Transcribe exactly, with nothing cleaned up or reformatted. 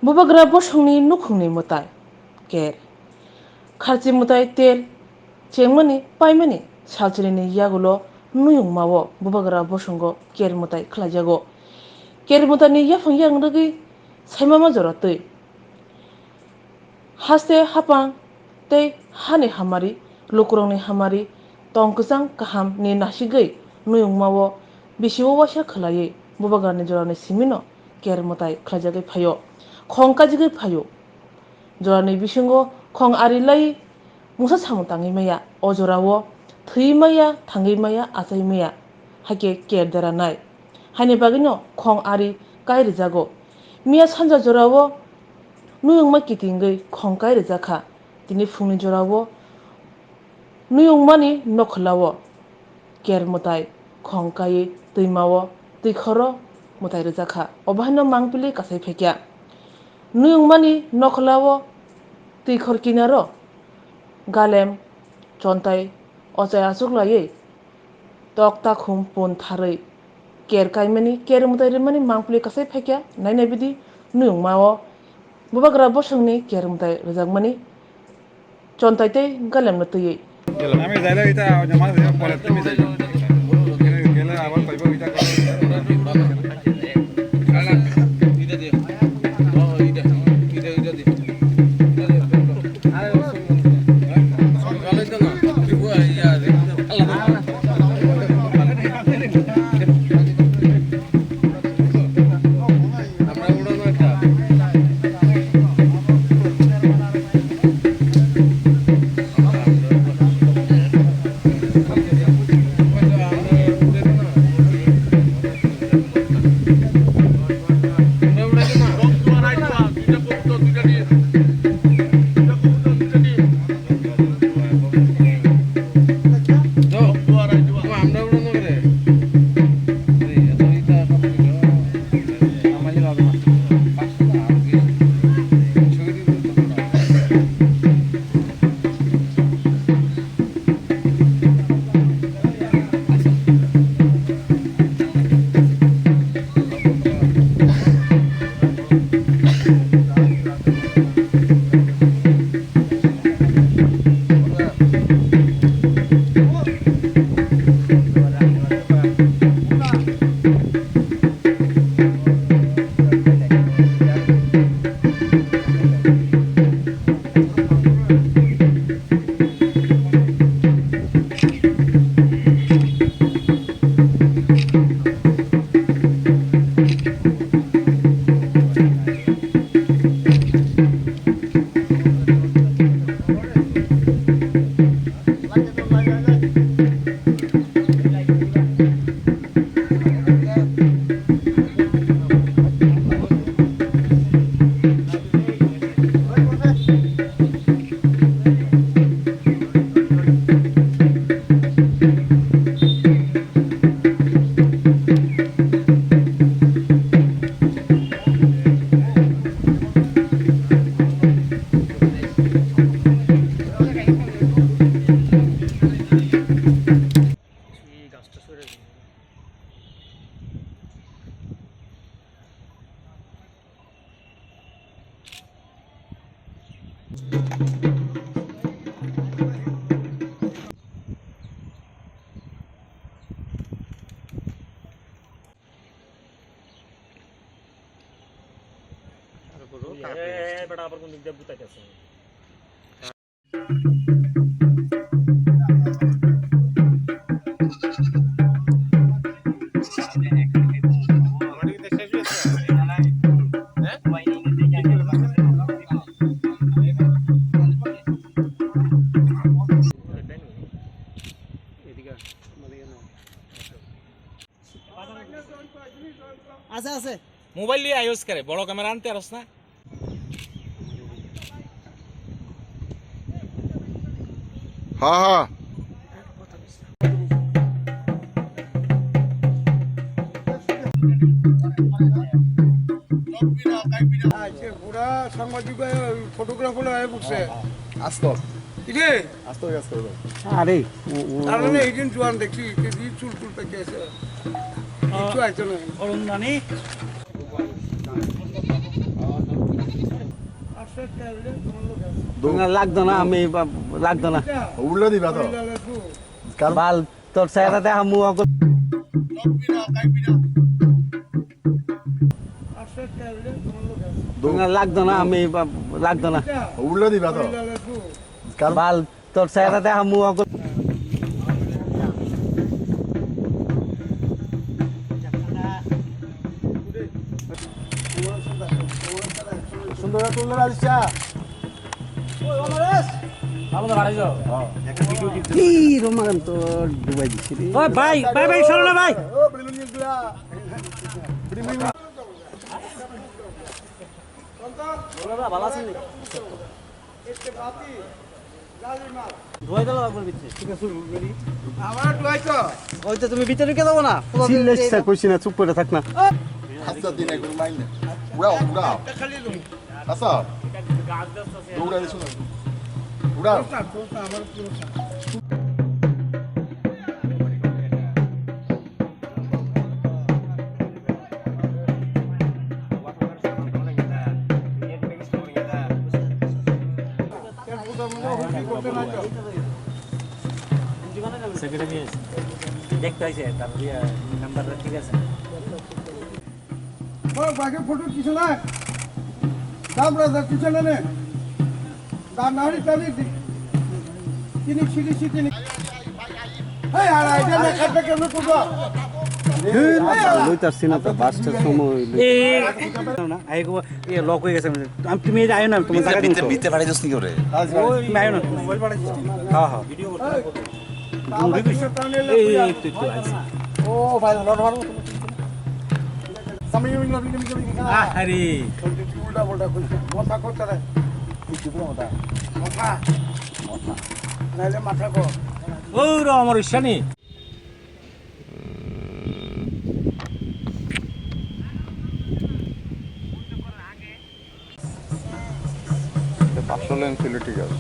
Bubagra bosongni nukhungni mwtai, ker. Kharchi mwtai tel chengmani paimani salchinini yagulo nuyungmao bubagra bosongo ker mwtai khlaijago. Ker mwtaini yaphang yang rwgwi saimama jora twi. Haste hapang tei hani hamari, lukurokni hamari, tong kwchang kahamni nasigwi nuyungmao bisio waisa khwlaiwi bubagrani jorani simino ker mwtai khlaijagwi phaio. Khong kajigwi phaio. Jorani bisingo khong ari lai mungsa samung tangwi maya. O jorao thwi maya, thangwi maya, achai maya, haikhe ker dera nai. Haini bagwino khong ari kai rwjago. Miya sanja jorao nuyungma kitingwi khong kai rwjakha. Tini phungni jorao nuyungmani nokhlao ker mwtai khong kaiwi twimao twikhoro mwtai rwjakha. Obo haino mangpili kasai phaikya. Nuyungmani nokhlao twikhor kinaro galem chontai ochai achuklaiwi tok takhum pun tharwi ker kaimani, ker mwtai rwmani mangpili kasai phaikya. Nainai bidi nuyungmao bubagra bosongni ker mwtai rwjakmani chontai tei galemno twiwi. আমি যাইলে এটা আমার পরে তুমি যাইবে। গেলে আবার পাইবো এটা। আছে, আছে। মোবাইল দিয়ে আইওস করে, বড় ক্যামেরা আনতে পারস না? হ্যাঁ, হ্যাঁ। আচ্ছা, পুরা সাংবাদিক, ফটোগ্রাফার হয়ে বসে। আস্ত। কিরে? আস্ত কাজ করবে। আরে, ও, ও, তার মানে ও। এই দিন জোয়ান দেখছি, কি দিয়ে চুল টুল পেকে আছে। কিচ্ছু আছে না। অরুণ দানি। না, লাগতো না, আমি বা-, লাগতো না। উল্টা দিবা তো। কারণ বাল, তোর চেহারা দেখা মুখ অকল। দৌ- না, লাগতো না, আমি বা-, লাগতো না। উল্টা দিবা তো। কারণ বাল, তোর চেহারা দেখা মুখ অকল। সুন্দর তুললে আলিশা। এই রোমান তো ডুবাই দিছি রে। ও ভাই, ভাই, ভাই, শোনো না ভাই। ভালো আছেন নি? ধোয়াই দিলে একবার ভিতরে। ঠিক আছে, শুরু করি। আমার ডুবাই তো। ওই তো তুমি ভিতরে ঢুকে যাবো না। চিল্লাইস না, কইছি না, চুপ করে থাক না। আচ্ছা, দিন একবার মাইন না। উড়াও, উড়াও। আচ্ছা। দৌড়াই দিছো না। উড়াও। সেক্রেটারি দেখতে হয়েছে, তার ইয়ে নাম্বারটা ঠিক আছে। বড় বাঘে ফটো কিছু না, দাম রাজা কিছু না নে, দাম না হলে তাহলে দি-, তিনি ছিটি ছিটি নি। এই আর আইডিয়া না কাটবে কেন করবো? লইতারছি না তো, বাসটার সময় হইলো। এই, না, এই গো, এই লক হয়ে গেছে। আমি, তুমি এই যে আয়ো না, তোমার ভিতরে, জায়গা দিন ভিতরে, তো। ভিতরে পাঠাই দিস নি করে? ওই, তুমি আয়ো না। হ্যাঁ, হ্যাঁ। এই, এই, তুই, তুই আইস। ও ভাই, লট মারো। সামনে ইউনিট, ইউনিট, ইউনিট, ইউনিট। আরে। উল্টা পাল্টা কইস না। মাথা করতে রে। তুই কি বলো মাথা? মাথা। মাথা। নাইলে মাথা কর। ও রে, আমার ইচ্ছা নেই। পাঁচশো লেন ছিল, ঠিক আছে।